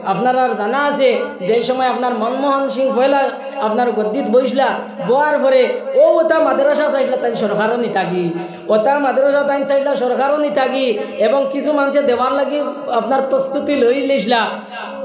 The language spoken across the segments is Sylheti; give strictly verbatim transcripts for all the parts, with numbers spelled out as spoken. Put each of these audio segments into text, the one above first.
আপনারার জানা আছে, যে সময় আপনার মনমোহন সিং পয়লা আপনার গদ্দিত বইছলা, বওয়ার পরে অউ অটা মাদ্রাসা চাইছলা তাইন সরকারও নিতাগি, অটা মাদ্রাসা তাইন চাইছলা সরকারও নিতাগি, এবং কিছু মানষে দেওয়ার লাগি আপনার প্রস্তুতি লইলিছলা।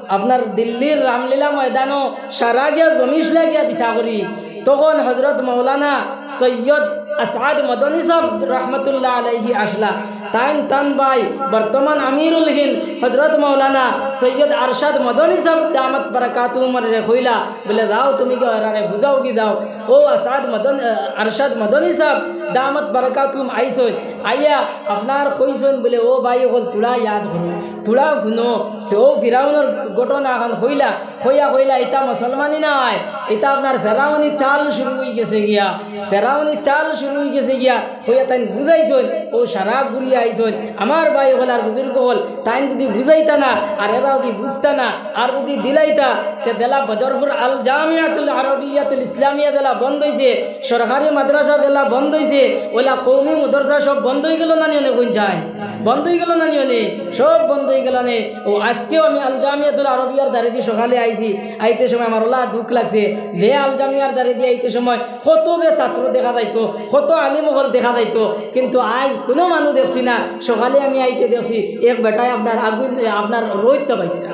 আপনার দিল্লির রামলীলা ময়দানও সারা গিয়া জমিছলা গিয়া দিতা করি। তখন হজরত মৌলানা সৈয়দ আসাদ মদনী সাহেব রহমতুল্লাহ আলাইহি আছলা। তাইন তান ভাই বর্তমান আমিরুল হিন্দ হজরত মৌলানা সৈয়দ আরশাদ মদনী সাহেব দামাত বারাকাতুহুমরে কইলা, বলে, "যাও তুমি গিয়া এরারে বুঝাওগি যাও।" অউ আসাদ মদন-, আহ, আরশাদ মদনী সাহেব দামাত বারাকাতুহুম আইছইন, আইয়া আপনার কইছইন বলে, "ও ভাই অকল, থুড়া ইয়াদ করো, থুড়া হুনো, অউ ফিরাউনর ঘটনা খান কইলা।" কইয়া কইলা, "ইতা মুসলমানি নায়, ইতা আপনার ফেরাউনি চাল শুরু অইগেছে গিয়া, ফেরাউনি চাল শুরু অইগেছে গিয়া।" কইয়া তাইন বুঝাইছইন, অউ সারা ঘুরিয়া আইছইন। আমার ভাই অকল আর বুজুর্গ অকল, তাইন যুদি বুঝাইতা না, আর এরা যুদি বুঝতা না, আর যুদি দিলাইতা, তে যেলা বদরপুর আল জামিয়াতুল আরবিয়াতুল ইসলামিয়া যেলা বন্ধ অইছে, সরকারি মাদ্রাসা যেলা বন্ধ অইছে, অউলা কওমি মাদ্রাসা সব বন্ধ অইগেলো না নি অনে? কইন চাইন, বন্ধ অইগেলো না নি অনে? সব বন্ধ অইগেলো নে। অউ আইজকেও আমি আল জামিয়াতুল আরবিয়ার দ্বারেদি সকালে আইছি, আইতে সময় আমার অলা দুখ লাগছে। যে আল জামিয়ার দ্বারেদি আইতে সময় কত যে ছাত্র দেখা যাইতো, কত আলিম অকল দেখা যাইতো, কিন্তু আইজ কুনু মানুষ দেখছি না। সকালে আমি আইতে দেখছি এক বেটায় আপনার আগুন, আপনার রইদতা বাইতরা,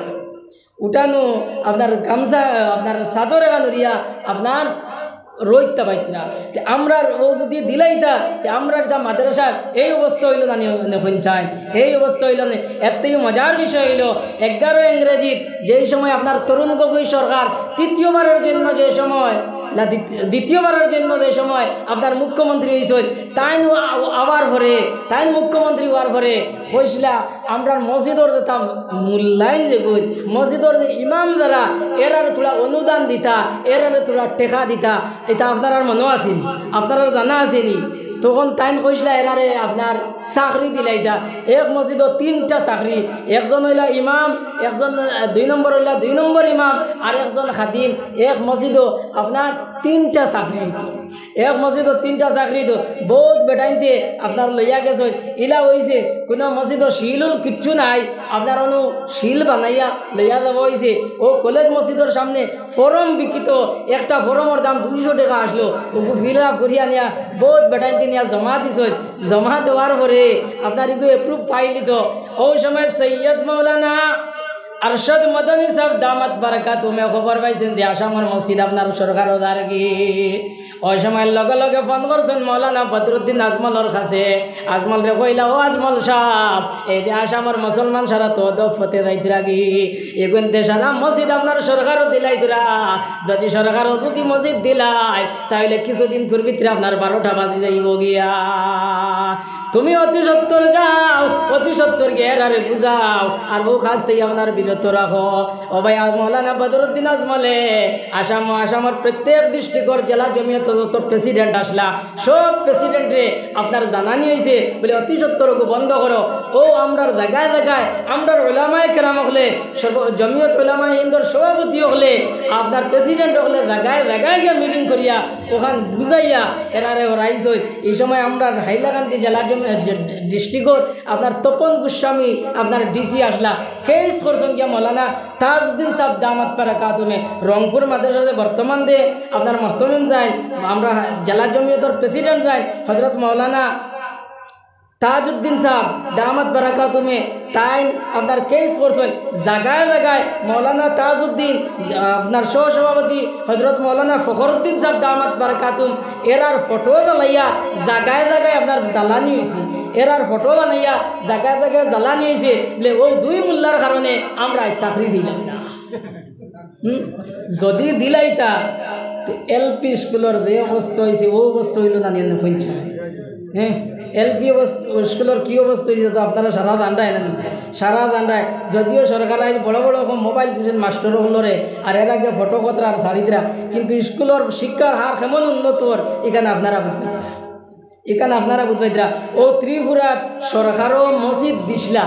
উঠানো আপনার গামছা, আপনার চাদর এখান উড়িয়া আপনার রইদতা বাইতরা। তে আমরার অউ যুদি দিলাইতা, তে আমরার ইতা মাদ্রাসার এই অবস্থা অইলো না নি অনে? কইন চাইন, এই অবস্থা অইলো না নি? এর থাকি মজার বিষয় অইলো, এগারো ইংরেজিত যেই সময় আপনার তরুণ গগৈ সরকার তৃতীয়বারের জন্য যে সময়, না, দ্বিত-, দ্বিতীয়বারের জন্য যে সময় আপনার মুখ্যমন্ত্রী অইছইন, তাইন আ-, আওয়ার পরে, তাইন মুখ্যমন্ত্রী অওয়ার পরে কইছলা, আমরার মসজিদর যেতা মূল্যায়ন যে কই, মসজিদর যে ইমাম যারা, এরারে থুড়া অনুদান দিতা, এরারে থুড়া টেকা দিতা, ইতা আপনারার মনো আছে নি? আপনারার জানা আছে নি? তখন তাইন কইছলা এরারে আপনার চাকরি দিলাইতা। এক মসজিদো তিনটা চাকরি, একজন অইলা ইমাম, একজন, আহ, দুই নম্বর অইলা দুই নম্বর ইমাম, আর একজন খাদিম। এক মসজিদো আপনার তিনটা চাকরি অইতো। এক মসজিদো তিনটা চাকরি তো বউত বেটাইন্তে আপনার লইয়া গেছইন। ইলা অইছে, কুনু মসজিদো শিল উল কিচ্ছু নাই, আপনার অনো শিল বানাইয়া লইয়া যাওয়া অইছে। অউ কলেজ মসজিদর সামনে ফরম বিকিতো, একটা ফরমর দাম দুইশো টেকা আছলো, অগু fill up করিয়া নিয়া বউত বেটাইন্তে নিয়া জমা দিছইন। জমা দেওয়ার পরে আপনার ইগু approve পাইলিতো। অউ সময় সৈয়দ মৌলানা আরশাদ মদনী সাব দামাত বারাকাতুহুমে খবর পাইছইন যে আসামর মসজিদ আপনার সরকারো যারগি। অউ সময় লগে লগে ফোন করছইন মৌলানা বদরুদ্দিন আজমলর কাছে। আজমলরে কইলা, "ও আজমল সাব, এই যে আসামর মুসলমান সারা তো অধঃপথে যাইতরাগি, এগুইন্তে সারা মসজিদ আপনার সরকারো দিলাইতরা। যুদি সরকারো যুদি মসজিদ দিলায়, তাইলে কিছুদিন কুর ভিতরে আপনার বারোটা বাজি যাইবো গিয়া।" তুমি অতি সত্বর যাও, অতি সত্বর গিয়া এরারে বুঝাও, আর অউ কাজ থাকি আপনার বিরত রাখো। ও ভাই, আজ মৌলানা বদরুদ্দিন আজমলে আসাম, আসামর প্রত্যেক district-অর জেলা জমিয়ত যত president আছলা, সব president-রে আপনার জানানি অইছে, বলে, "অতি সত্বর অগু বন্ধ করো।" অউ আমরার জাগায় জাগায়, আমরার উলামায়ে কেরাম অকলে, সব জমিয়ত উলামায়ে হিন্দর সভাপতি অকলে, আপনার president অকলে জাগায় জাগায় গিয়া meeting করিয়া অখান বুঝাইয়া এরারে হরাইছইন। ই সময় আমরার হাইলাকান্দি জেলা জমি-, district-অর আপনার তপন গোস্বামী, আপনার D C আছলা, case করছইন গিয়া মৌলানা তাজউদ্দিন সাব দামাত বারাকাতুহুমে, রংপুর মাদ্রাসাত বর্তমান যে আপনার মুহতামিম যাইন, আমরার জেলা জমিয়তর president যাইন, হজরত মৌলানা তাজউদ্দিন সাব দামাত বারাকাতুহুমে, তাইন আপনার case করছইন। জাগায় জাগায় মৌলানা তাজউদ্দিন, আপনার সহসভাপতি হজরত মৌলানা ফখরুদ্দিন সাব দামাত বারাকাতুহুম, এরার ফটো জ্বালাইয়া জাগায় জাগায় আপনার জ্বালানি অইছে। এরার ফটো বানাইয়া জাগায় জাগায় জ্বালানি অইছে। বলে, "অউ দুই মোল্লার কারণে আমরা আইজ চাকরি দিলাম না।" হুম? যুদি দিলাইতা, তে L P স্কুলর যে অবস্থা অইছে, অউ অবস্থা অইলো না নি অনে? কইন চাইন, হে? L P অবস্থ-, স্কুলর কি অবস্থা অইছে তো আপনারা সারা জানরায় না নি? সারা জানরায়। যুদিও সরকার আইজ বড় বড় অখন mobile দিছইন মাস্টর অকলরে, আর এর আগে ফটো কতরা আর ছাড়িতরা, কিন্তু স্কুলর শিক্ষার হার কেমন উন্নত অর, ইখান আপনারা বুঝ পাইতরা। ইখান আপনারা বুঝ পাইতরা। অউ ত্রিপুরাত সরকারও মসজিদ দিছলা,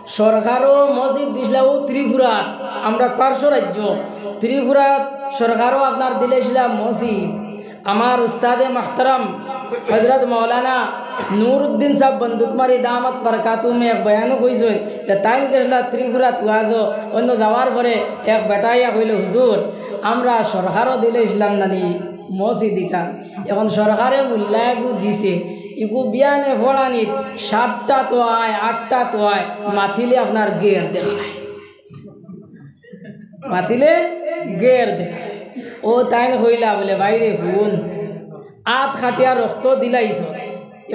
সরকারও মসজিদ দিছলা, অউ ত্রিপুরাত, আমরার পার্শ্ব রাজ্য ত্রিপুরাত সরকারও আপনার দিলাইছলা মসজিদ। আমার উস্তাদে মুহতারাম হযরত মাওলানা নুরুদ্দিন সাব বন্দুকমারি দামাত বারাকাতুহুম এক বয়ানো কইছইন যে তাইন গেছলা ত্রিপুরাত ওয়াজো, অনো যাওয়ার পরে এক বেটা আইয়া কইলো, "হুজুর, আমরা সরকারো দিলাইছলাম নানি মসজিদ ইখান, এখন সরকারে মুল্লা এগু দিছে, ইগু বিয়ানে পড়ানিত সাতটাত আয়, আটটাত আয়, মাতিলে আপনার গের দেখায়।" মাতিলে গের দেখায়। অউ তাইন কইলা বুলে, "ভাইরে হুন, আত কাটিয়া রক্ত দিলাইছ,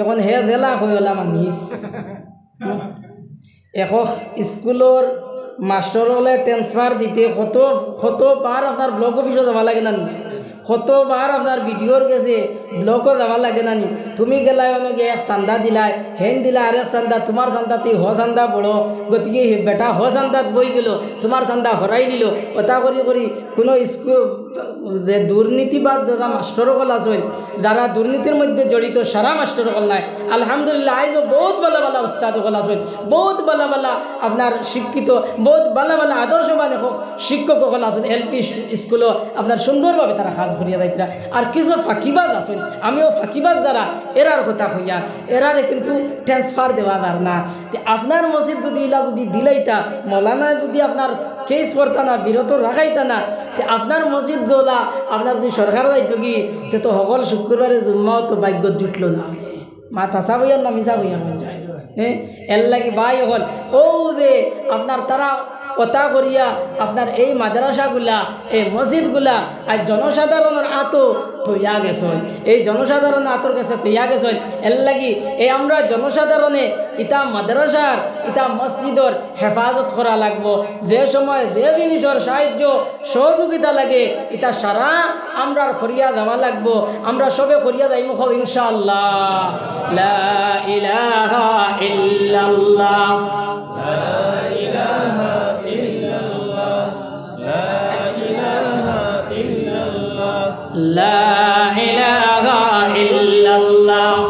এখন হে জেলা কই অলা মানিস?" এখন স্কুলর মাস্টর অকলে transfer দিতে কত, কত বার আপনার block office-ও যাওয়া লাগে না নি? কতবার আপনার BDO-র গেছে, block-ও যাওয়া লাগে না নি? তুমি গেলায় অনো গিয়া এক চান্দা দিলায়, হেইন দিলা আরেক চান্দা, তুমার চান্দা তে হ চান্দা বড়, গতিকে হে বেটা হ চান্দাত বই গেলো, তুমার চান্দা হরাই নিলো। অতা করি করি কুনু স্কুল, যে দুর্নীতিবাজ যারা মাস্টর অকল আছইন, যারা দুর্নীতির মধ্যে জড়িত, সারা মাস্টর অকল নায়। আলহামদুলিল্লাহ, আইজও বউত ভালা ভালা উস্তাদ অকল আছইন, বউত ভালা ভালা আপনার শিক্ষিত, বউত ভালা ভালা আদর্শবান এখন শিক্ষক অকল আছইন, LP স্কুলো আপনার সুন্দরভাবে তারা কাজ করিয়া যাইতরা। আর কিছু ফাঁকিবাজ আছইন, আমিও ফাঁকিবাজ যারা, এরার কথা কইয়ার, এরারে কিন্তু transfer দেওয়া যার না। তে আপনার মসজিদ যদি ইলা যদি দিলাইতা, মৌলানায় যদি আপনার case করতা না, বিরত রাখাইতা না, তে আপনার মসজিদ দোলা আপনার যদি সরকার যাইতো কি, তে তো হকল শুক্রবারে জুম্মাও তো ভাগ্যত জুটলো না। মাত হাছা কইয়ার না মিছা কইয়ার মন চায়? হ্যাঁ, এর লাগি ভাই অকল, অউ যে আপনার তারা অতা করিয়া আপনার এই মাদ্রাসাগুলা, এই মসজিদগুলা আইজ জনসাধারণর আতো থইয়া গেছইন, এই জনসাধারণর আতর গেছে থইয়া গেছইন। এর লাগি এই আমরা জনসাধারণে ইতা মাদ্রাসার, ইতা মসজিদর হেফাজত করা লাগবো। যে সময় যে জিনিসর সাহায্য সহযোগিতা লাগে, ইতা সারা আমরার করিয়া যাওয়া লাগবো। আমরা সবে করিয়া যাইমু, কও ইনশাআল্লাহ। লা ইলাহা ইল্লাল্লাহ। لا إله إلا الله. لا إله إلا الله.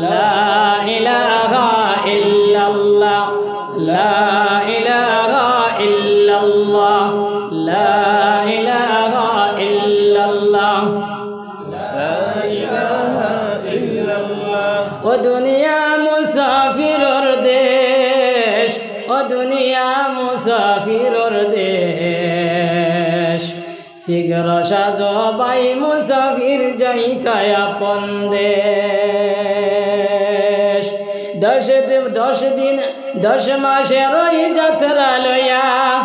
لا إله إلا الله. لا إله إلا الله. لا إله إلا الله. لا إله إلا الله. ও দুনিয়া মুসাফিরর দেশ, ও দুনিয়া মুসাফিরর দেশ, শীঘ্র সাজো ভাই মুসাফির যাইতায় আপন দেশ। দশ দিন, দশ দিন, দশ মাসের ওই যাত্রা লইয়া,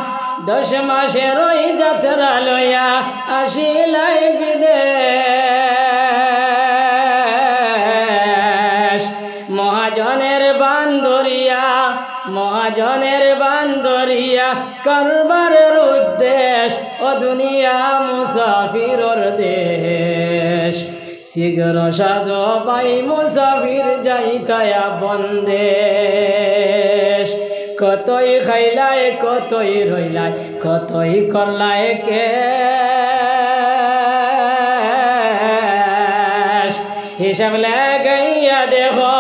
দশ মাসের ওই যাত্রা লইয়া আসিলাই বিদেশ। মহাজনের বান্দরিয়া, মহাজনের বান্দরিয়া, কারবারের উদ্দেশ, ও দুনিয়া মুসাফিরর দেশ। শীঘ্র সাজো ভাই মুসাফির যাইতায় আপন দেশ। কতই খাইলায়, কতই রইলায়, কতই করলায় ক্যাশ। হিসাব লাগাইয়া দেখো,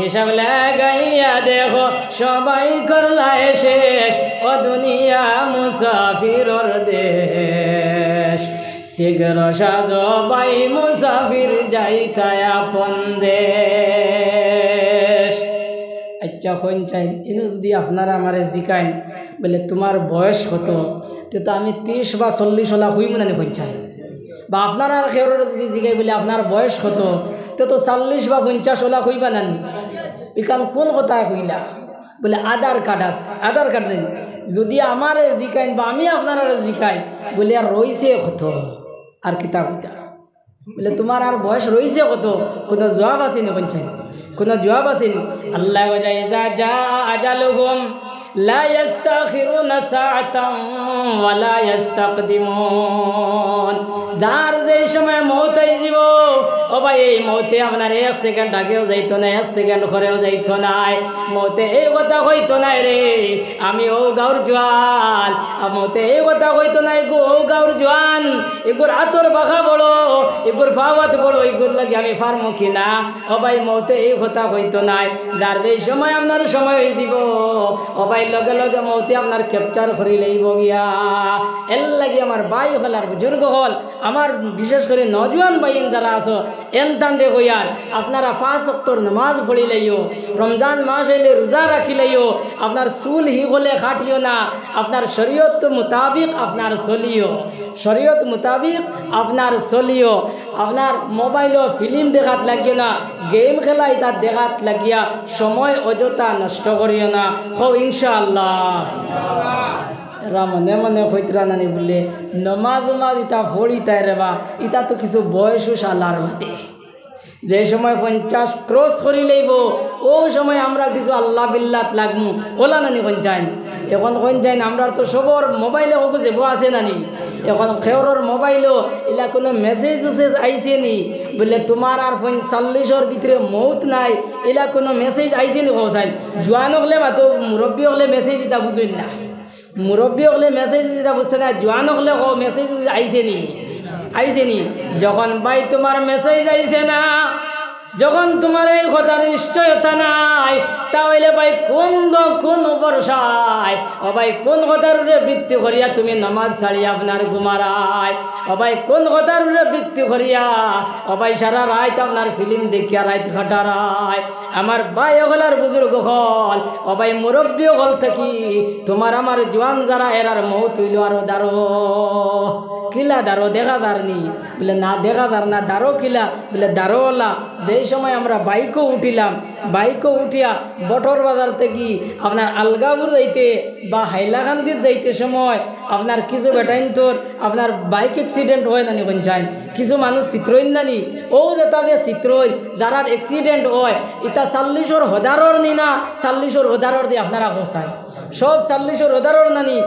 হিসাব লাগাইয়া দেখো, সবাই করলায় শেষ। ও দুনিয়া মুসাফিরর দেশ, শীঘ্র সাজো ভাই মুসাফির যাইতায় আপন দেশ। আচ্ছা, কইন চাইন, ইনো যদি আপনারা আমারে জিকাইন, বুলে, "তুমার বয়স কত?" তে তো আমি ত্রিশ বা চল্লিশ অলা কইমু না নি, কইন চাইন? বা আপনারার কেউররে যদি জিকাই, বুলে, "আপনার বয়স কত?" তে তো চল্লিশ বা পঞ্চাশ অলা কইবা না নি? ইখান কুন কথা কইলা? বুলে, "আধার কার্ড আছে, আধার কার্ড নাই।" যদি আমারে জিকাইন বা আমি আপনারারে জিকাই, বুলে, "আর রইছে কত?" আর কিতা কইতা? বুলে, "তুমার আর বয়স রইছে কত?" কুনু জুয়াব আছে নি, কইন চাইন? কুনু জুয়াব আছে নি? আল্লায় কইন, "ইজা জাআ আজালুহুম লা ইয়াস্তাখিরুনা সাআতান ওয়া লা ইয়াস্তাকদিমুন।" যার যেই সময় মউত আইযিবো, ও ভাই, এই মউতে আপনার এক সেকেন্ড আগেও যাইতো না, এক সেকেন্ড পরেও যাইতো নায়। মউতে এই কথা কইতো নায় রে, "আমি অউ গাউর জোয়ান।" আর মউতে এই কথা কইতো নায়, "ইগু অউ গাউর জোয়ান, ইগুর আতর বাঁকা বড়, ইগুর পাওয়াত বড়, ইগুর লাগি আমি পারমু কি না?" ও ভাই, মউতে এই কথা কইতো নায়। যার যেই সময় আপনার সময় আইযিবো, ও ভাই, লগে লগে মউতে আপনার ক্যাপচার করি লইবো গিয়া। এর লাগি আমার ভাই অকল আর বুজুর্গ অকল, আমার বিশেষ করি নওজোয়ান ভাইয়াইন যারা আছো, এনতানরে কইয়ার, আপনারা পাঁচ ওয়াক্তর নামাজ পড়ি লইও, রমজান মাস আইলে রোজা রাখি লইও, আপনার চুল হিগলে কাটিও না, আপনার শরীয়ত মোতাবিক আপনার চলিও, শরীয়ত মোতাবিক আপনার চলিও। আপনার মোবাইলো ফিল্ম দেখাত লাগিও না, গেম খেলা ইতা দেখাত লাগিয়া সময় অযথা নষ্ট করিও না। কও ইনশাআল্লাহ। এরা মনে মনে কইতরা নানি বুলে, নমাজ উমাজ ইতা পড়িতায় রেবা, ইতা তো কিছু বয়সও শালার বাদে। যে সময় পঞ্চাশ ক্রস করি লইবো, অউ সময় আমরা কিছু আল্লাহ বিল্লাত লাগমু, অলা নানি কইন চাইন। এখন কইন চাইন, আমরার তো সবর মোবাইলো হকু যেবো আছে নানি। এখন কেউরর মোবাইলো ইলা কুনু মেসেজ উসেজ আইছে নি? বুলে, তুমার আর পঞ্চাল্লিশর ভিতরে মউত নাই, ইলা কুনু মেসেজ আইছে নি কও চাইন? জোয়ান অকলে মাতো, মুরব্বি অকলে মেসেজ ইতা বুজইন না। মুরব্বি অকলে মেসেজ ইতা বুজতা না, জোয়ান অকলে কও মেসেজ আইছে নি? আইছে নি? যখন ভাই তুমার মেসেজ আইছে না, যখন তুমার এই কথার নিশ্চয়তা নাই, তা অইলে ভাই কুন দ-, কুন ভরসায়, ও ভাই কুন কথার উপরে ভিত্তি করিয়া তুমি নামাজ ছাড়িয়া আপনার ঘুমারায়? ও ভাই কুন কথার উপরে ভিত্তি করিয়া, ও ভাই সারা রাইত আপনার ফিল্ম দেখিয়া রাইত কাটারায়? আমার ভাই অকল আর বুজুর্গ অকল, ও ভাই মুরব্বি অকল থাকি, তুমার আমার জোয়ান যারা এরার মউত অইলো আরো দারো। কিলা দারো দেখা যার নি? বুলে, না দেখা যার না, দারো কিলা? বুলে, দারো অলা, যেই সময় আমরা বাইকো উঠিলাম, বাইকো উঠিয়া বটর বাজার থাকি আপনার আলগাপুর যাইতে বা হাইলাকান্দিত যাইতে সময় আপনার কিছু বেটাইন্তর আপনার বাইক অ্যাক্সিডেন্ট অয় নানি কইন চাইন? কিছু মানুষ চিত্রইন নানি, অউ যেতা যে চিত্রইন, যারার অ্যাক্সিডেন্ট অয়, ইতা চাল্লিশর হদারর নি না, চাল্লিশর হদারর দি আপনারা কও চাইন? সব চাল্লিশর হদারর নানি।